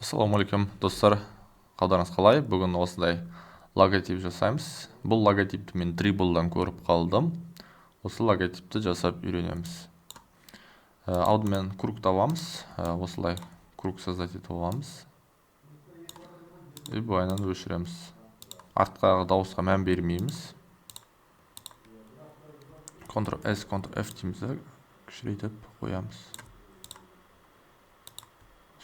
Ассалаумағалейкум, достар, қалдарыңыз қалай? Бүгін осындай логотип жасаймыз. Бұл логотипті мен Dribbble-дан көріп қалдым. Осы логотипті жасап үйренеміз. Алдымен круг табамыз. Осылай круг создать етіп аламыз. И былайынан өшіреміз. Артқы дауысқа мән бермейміз. Ctrl S, Ctrl F дейміз де, кішірейтіп қоямыз.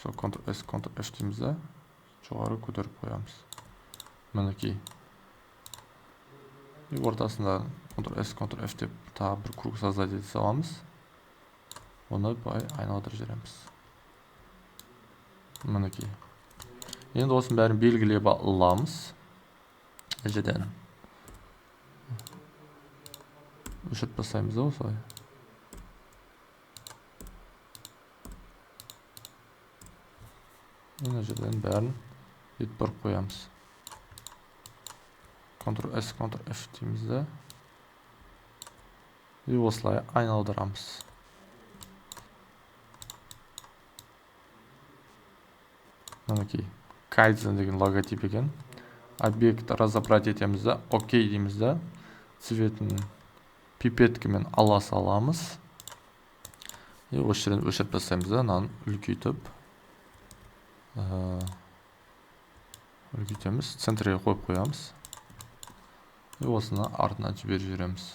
Сол Ctrl S, Ctrl F дейміз де, жоғары көтеріп қоямыз. Мінекей. И ортасында Ctrl S, Ctrl F деп тағы бір круг создать ете саламыз. Оны былай айналдырып жібереміз. Мінекей. Енді осының бәрін белгілеп аламыз. Мына жерден өшіріп тастаймыз да осылай. Мына жерден бәрін бүйтіп бұрып қоямыз. Ctrl S, Ctrl F дейміз да. И осылай айналдырамыз. Мінекей, Kaizen деген логотип екен. Объект разобрать етеміз да, окей дейміз да. Цветін пипеткамен ала саламыз. И осы жерден өшіріп тастаймыз да, мынаны үлкейтіп, үлкейтеміз, центрге қойып қоямыз. И осыны артына жіберіп жібереміз.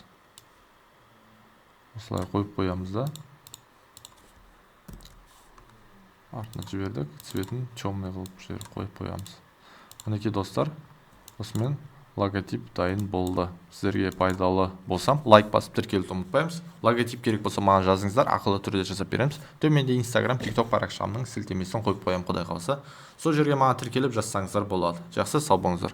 Осылай қойып қоямыз да. Артына жібердік, цветін темный қылып жіберіп қойып қоямыз. Мінекей, достар, осымен логотип дайын болды. Сіздерге пайдалы болсам, лайк басып тіркелуді ұмытпаймыз. Логотип керек болса маған жазыңыздар, ақылы түрде жасап береміз. Төменде Instagram, TikTok парақшамның сілтемесін қойып қоямын, Құдай қаласа. Сол жерге маған тіркеліп жазсаңыздар болады. Жақсы, сау болыңыздар.